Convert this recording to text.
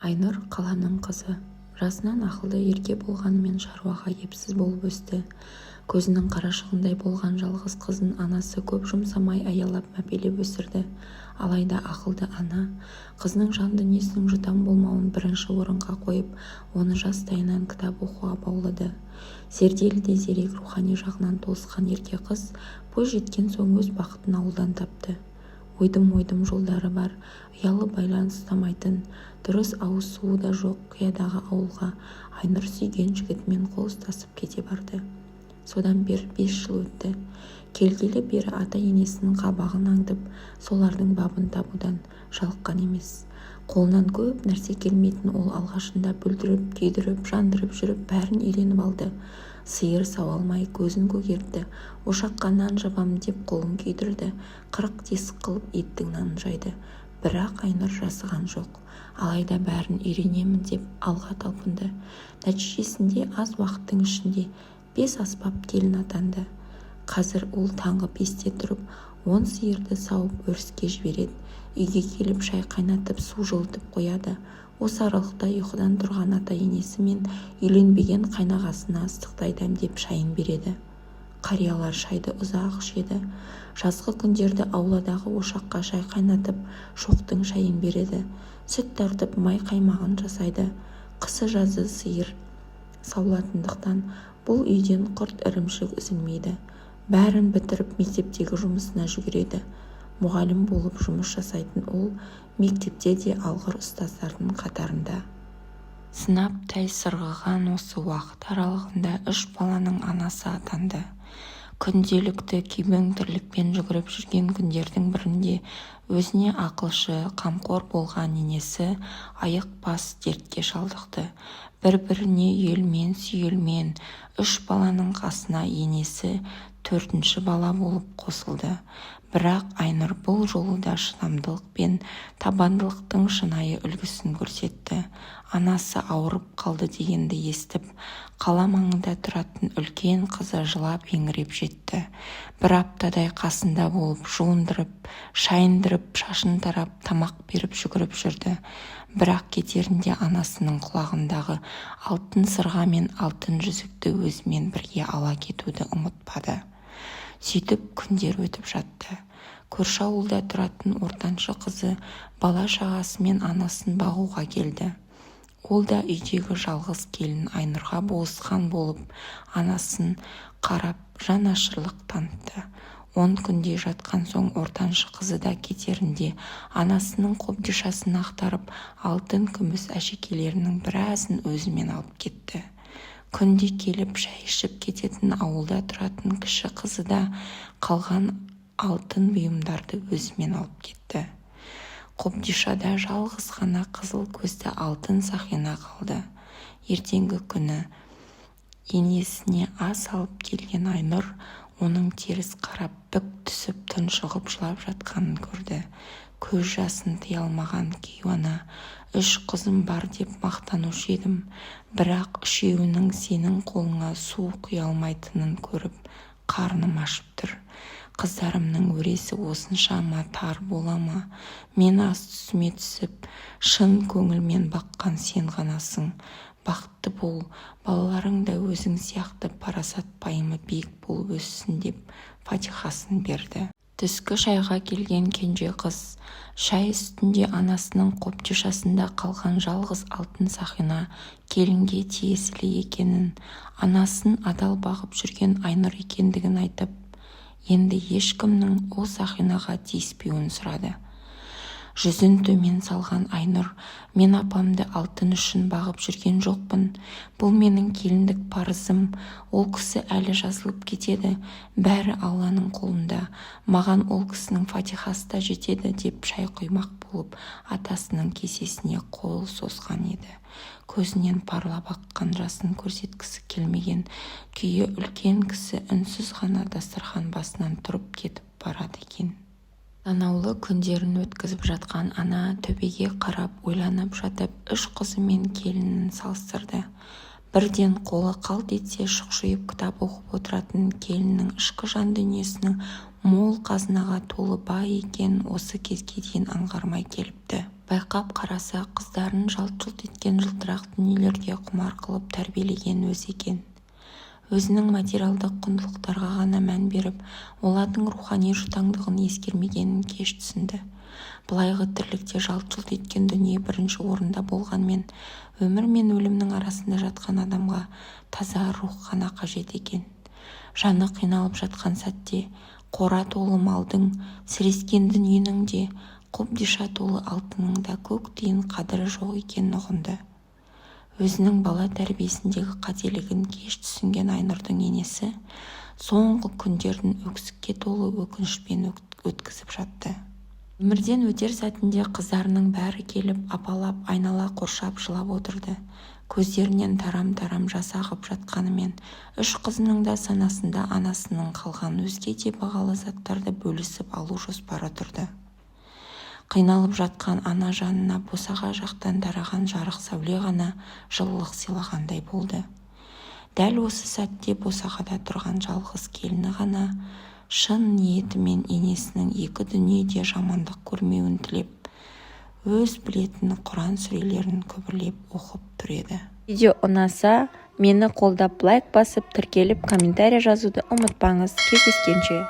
Айнұр қаланың қызы. Жасынан ақылды, ерке болғанымен шаруаға епсіз болып өсті. Көзінің қарашығындай болған жалғыз қызын анасы көп жұмсамай аялап, мәпелеп өсірді. Алайда ақылды ана қызының жан дүниесінің жұтаң болмауын бірінші орынға қойып, оны жастайынан кітап оқуға баулыды. Зерделі де зерек, рухани жағынан толысқан ерке қыз бой жеткен соң өз бақытын ауылдан тапты. Ойдым-ойдым жолдары бар, ұялы байланыс ұстамайтын, дұрыс ауыз суы да жоқ қиядағы ауылға Айнұр сүйген жігітімен қол ұстасып кете барды. Содан бері 5 жыл өтті. Келгелі бері ата-енесінің қабағын аңдып, солардың бабын табудан жалыққан емес. Қолынан көп нәрсе келмейтін ол алғашында бүлдіріп, күйдіріп, жандырып жүріп бәрін үйреніп алды. Сиыр сауа алмай көзін көгертті, ошаққа нан жабам деп қолын күйдірді, 40 тесік қылып еттің нанын жайды. Бірақ Айнұр жасыған жоқ. Алайда бәрін үйренемін деп алға талпынды. Нәтижесінде аз уақыттың ішінде бес аспап келін атанды. Қазір ол таңғы 5-те тұрып, 10 сиырды сауып, өріске жібереді. Үйге келіп шай қайнатып, су жылытып қояды. Осы аралықта ұйқыдан тұрған ата-енесі мен үйленбеген қайнағасына ыстықтай дәмдеп шайын береді. Қариялар шайды ұзақ ішеді. Жазғы күндерді ауладағы ошаққа шай қайнатып, шоқтың шайын береді. Сүт тартып, май-қаймағын жасайды. Қысы-жазы сиыр сауылатындықтан бұл үйден құрт ірімшік үзілмейді. Бәрін бітіріп, мектептегі жұмысына жүгіреді. Мұғалім болып жұмыс жасайтын ол мектепте де алғыр ұстаздардың қатарында. Сынаптай сырғыған осы уақыт аралығында үш баланың анасы атанды. Күнделікті күйбең тірлікпен жүгіріп жүрген күндердің бірінде өзіне ақылшы, қамқор болған енесі айықпас дертке шалдықты. Бір-біріне үйелмен-сүйелмен үш баланың қасына енесі төртінші бала болып қосылды. Бірақ Айнұр бұл жолы да шыдамдылық пен табандылықтың шынайы үлгісін көрсетті. Анасы ауырып қалды дегенді естіп, қала маңында тұратын үлкен қызы жылап-еңіреп жетті. Бір аптадай қасында болып, жуындырып, шайындырып, шашын тарап, тамақ беріп жүгіріп жүрді. Бірақ кетерінде анасының құлағындағы алтын сырға мен алтын жүзікті өзімен бірге ала кетуді ұмытпады. Сөйтіп күндер өтіп жатты. Көрші ауылда тұратын ортаншы қызы бала-шағасымен анасын бағуға келді. Ол да үйдегі жалғыз келін Айнұрға болысқан болып, анасын қарап, жанашырлық танытты. 10 күндей жатқан соң ортаншы қызы да кетерінде анасының қобдишасын ақтарып, алтын-күміс әшекейлерінің біразын өзімен алып кетті. Күнде келіп шай ішіп кететін ауылда тұратын кіші қызы да қалған алтын бұйымдарды өзімен алып кетті. Қобдишада жалғыз ғана қызыл көзді алтын сақина қалды. Ертеңгі күні енесіне ас алып келген Айнұр оның теріс қарап, бүк түсіп, тұншығып жылап жатқанын көрді. Көз жасын тыя алмаған кейуана: «Үш қызым бар деп мақтанушы едім, бірақ үшеуінің сенің қолыңа су құя алмайтынын көріп, қарным ашып тұр. Қыздарымның өресі осыншама тар бола ма? Мені ас түсіме түсіп, шын көңілмен баққан сен ғанасың. Бақытты бол, балаларың да өзің сияқты парасат-пайымы биік болып өссін», – деп фатихасын берді. Түскі шайға келген кенже қыз шай үстінде анасының қобдишасында қалған жалғыз алтын сақина келінге тиесілі екенін, анасын адал бағып жүрген Айнұр екендігін айтып, енді ешкімнің ол сақинаға тиіспеуін сұрады. Жүзін төмен салған Айнұр: «Мен апамды алтын үшін бағып жүрген жоқпын. Бұл менің келіндік парызым. Ол кісі әлі жазылып кетеді. Бәрі Алланың қолында. Маған ол кісінің фатихасы да жетеді», – деп шай құймақ болып атасының кесесіне қол созған еді, көзінен парлап аққан жасын көрсеткісі келмеген күйі үлкен кісі үнсіз ғана дастархан басынан тұрып кетіп барады екен. Санаулы күндерін өткізіп жатқан ана төбеге қарап ойланып жатып, үш қызы мен келінін салыстырды. Бірден қолы қалт етсе шұқшиып кітап оқып отыратын келіннің ішкі жан дүниесінің мол қазынаға толы бай екенін осы кезге дейін аңғармай келіпті. Байқап қараса, қыздарын жалт-жұлт еткен жылтырақ дүниелерге құмар қылып тәрбиелеген өзі екен. Өзінің материалдық құндылықтарға ғана мән беріп, олардың рухани жұтаңдығын ескермегенін кеш түсінді. Былайғы тірлікте жалт-жұлт еткен дүние бірінші орында болғанмен, өмір мен өлімнің арасында жатқан адамға таза рух қана қажет екен. Жаны қиналып жатқан сәтте қора толы малдың, сірескен дүниенің де, қобдиша толы алтынның да көк тиын қадірі жоқ екенін ұғынды. Өзінің бала тәрбиесіндегі қателігін кеш түсінген Айнұрдың енесі соңғы күндерін өксікке толы өкінішпен өткізіп жатты. Өмірден өтер сәтінде қыздарының бәрі келіп, апалап, айнала қоршап жылап отырды. Көздерінен тарам-тарам жас ағып жатқанымен, үш қызының да санасында анасынан қалған өзге де бағалы заттарды бөлісіп алу жоспары тұрды. Қиналып жатқан ана жанына босаға жақтан тараған жарық сәуле ғана жылылық сыйлағандай болды. Дәл осы сәтте босағада тұрған жалғыз келіні ғана шын ниетімен енесінің екі дүниеде жамандық көрмеуін тілеп, өз білетін құран сүрелерін күбірлеп оқып тұр еді. Видео ұнаса, мені қолдап, лайк басып, тіркеліп, комментарий жазуды ұмытпаңыз. Кездескенше!